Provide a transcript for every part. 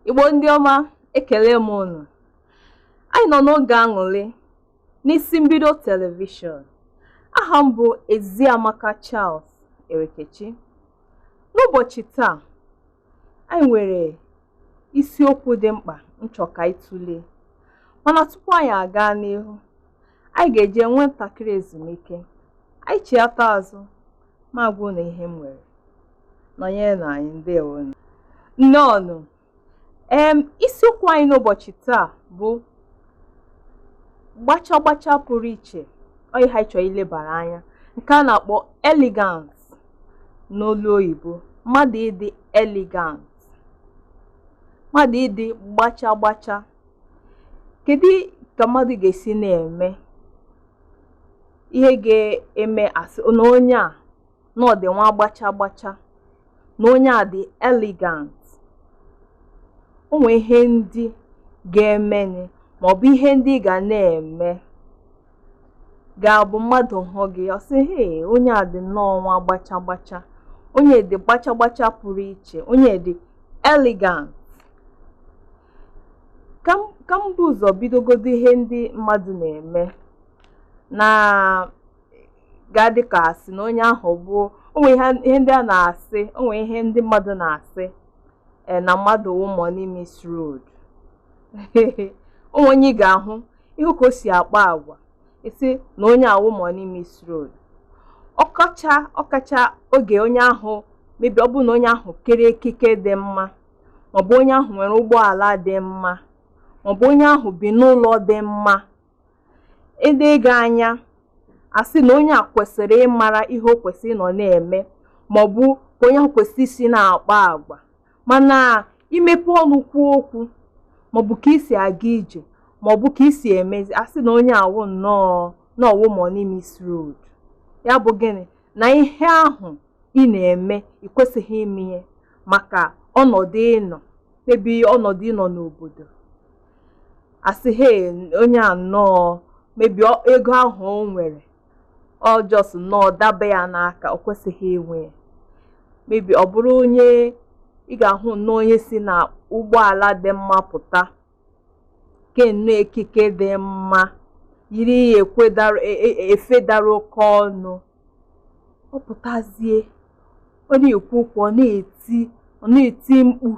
Igbo ndị ọma, ekele m unu. Anyị nọ n'oge aṅụrị n'isi mbido telivishọn. Aha m bụ Eziamaka Charles Erekechi. N'ụbọchị taa, anyị nwere isiokwu dị mkpa m chọ ka anyị tụlee. Mana tupu anyị aga n'ihu, anyị ga-eje nwee ntakịrị ezumike. Anyị chiata azụ ma agwa unu ihe m nwere. Nọnyere anyị, ndewonu. Nnọọnụ. Isiokwu anyị n'ụbọchị taa bụ gbacha gbacha pụrụ iche. Ọ ihe anyị chọrọ ilebara anya, nke a na-akpọ elegance n'olu oyibo. Mmadụ ịdị elegant, mmadụ ịdị gbacha gbacha. Kedu ka mmadụ ga-esi na-eme ihe ga-eme asị na onye a na ọ dị nwa gbacha gbacha, na onye a dị elegant? O nwee ihe ndị ga-emeni maọbụ ihe ndị ị ga na-eme ga-abụ mmadụ hụ gị, ọ sị, "Hey, onye a dị nnọọ nwa gbacha gbacha, onye dị gbacha gbacha pụrụ iche, onye dị elegant." Ka m bụ ụzọ bidogodo ihe ndị mmadụ na-eme na ga-adị ka asị na onye ahụ bụ o nwee ihe ndị a na-asị, o nwee ihe ndị mmadụ na-asị na mmadụ wụ money miss road. O nwee onye ị ga-ahụ ihu ka o si akpa agwa, isi na onye awụ money miss road. Ọkacha ọkacha oge onye ahụ mebi, ọ bụ na onye ahụ kere ekike dị mma, maọbụ onye ahụ nwere ụgbọala dị mma, maọbụ onye ahụ bi n'ụlọ dị mma, ede gị anya asị na onye a kwesịrị ịmara ihe o kwesịrị ịnọ na-eme, maọbụ ka onye ahụ kwesịrị isi na-akpa agwa. Mana imepe ọnụ kwuo okwu, maọbụ ka isi aga ije, maọbụ ka isi emezi, asị na onye awụ nnọọ n'ọwụ money miss road. Ya bụ gịnị? Na ihe ahụ ị na-eme, ị kwesịghị ime ihe maka ọnọdụ ịnọ, mebi ọnọdụ ịnọ n'obodo, asị, "Hey, onye a nnọọ mebi ego ahụ o nwere, ọ just nnọọ daba ya n'aka, o kwesịghị inwe ya." Mebi ọ bụrụ onye ị ga-ahụ nnọọ onye si na ụgbọala dị mma pụta, ke nnọọ ekike dị mma, yiri ya efe dara oke ọnụ, ọ pụtazie, ọ na-ekwu okwu, ọ na-eti mkpu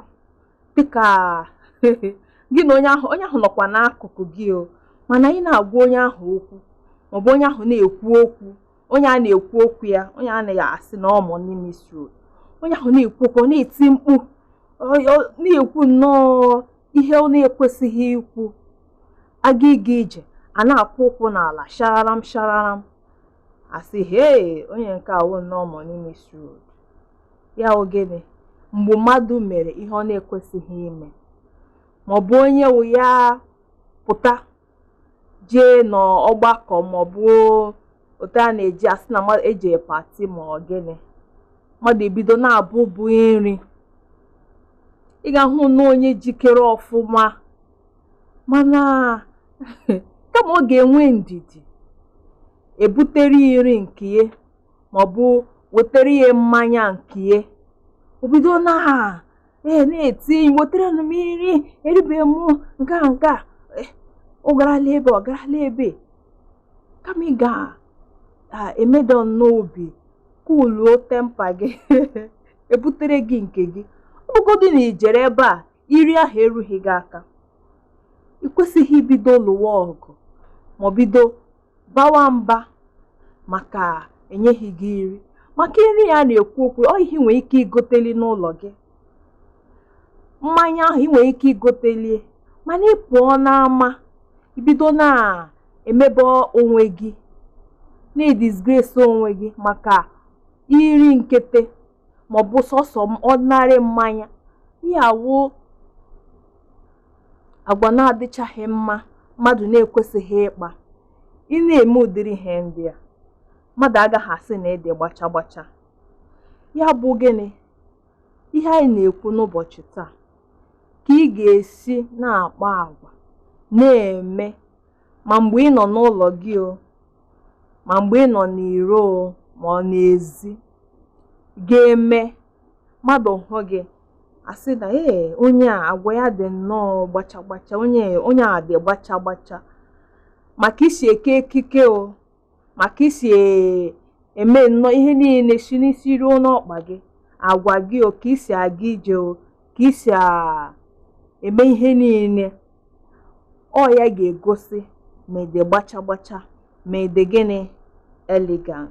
dịka gị na onye ahụ. Onye ahụ nọkwa n'akụkụ gị o, mana ị na-agwa onye ahụ okwu, maọbụ onye ahụ na-ekwu okwu, onye a na-ekwu okwu ya, onye a na-asị na ọ money miss road, onye ahụ na-ekwu okwu, ọ na-eti mkpu, na-ekwu nnọọ ihe ọ na-ekwesịghị ikwu, aga ịga ije, a na-akwụ ụkwụ n'ala shararam shararam, asị, "Hey, onye nke awụ nnọọ money miss road." Ya wụ gịnị? Mgbe mmadụ mere ihe ọ na-ekwesịghị ime, maọbụ onye wụ ya pụta jee n'ọgbakọ, maọbụ otu a na-eji asị na mmadụ eje party ma ọ gịnị, mmadụ ebido na-abụbụ nri, ị ga-ahụ na onye jikere ọfụma, mana kama ọ ga-enwe ndidi ebutere ya nri nke ya, maọbụ wetere ya mmanya nke ya, o bido na na-eti, "Wetere m nri, eribeghị m nke a, nke a." Ọ garala ebe ọ garala ebe, kama ị ga-emeda nnọọ obi, cooluo temper gị, ebutere gị nke gị. Ọ bụgodị na ijere ebe a iri ahụ erughị gị aka, ị kwesịghị ibido lụwa ọgụ ma ọ bido bawa mba maka enyeghị gị nri. Maka nri ya na-ekwu okwu, ọ ihe ị nwere ike igoteli n'ụlọ gị, mmanya ahụ ị nwere ike igotelie, mana ị pụọ n'ama ibido na-emebe onwe gị, na-edisgrace onwe gị maka iri nkete maọbụ sọsọ ordinary mmanya. Ihe awụ agwa na-adịchaghị mma mmadụ na-ekwesịghị ịkpa. Ị na-eme ụdịrị ihe ndị a, mmadụ agaghị asị na ịdị gbacha gbacha. Ya bụ gịnị? Ihe anyị na-ekwu n'ụbọchị taa, ka ị ga-esi na-akpa agwa na-eme ma mgbe ị nọ n'ụlọ gị o, ma mgbe ị nọ n'iro o, ma ọ n'ezi, ga-eme mmadụ hụ gị Asị na ee, onye a agwa ya dị nnọọ gbacha gbacha, onye a dị gbacha gbacha, maka isi eke ekike o, maka isi eme nnọọ ihe niile si n'isi ruo n'ọkpa gị, agwa gị o, ka isi aga ije o, ka isi eme ihe niile, ọ ya ga-egosi ma ị dị gbacha gbacha, ma ị dị gịnị, elegant.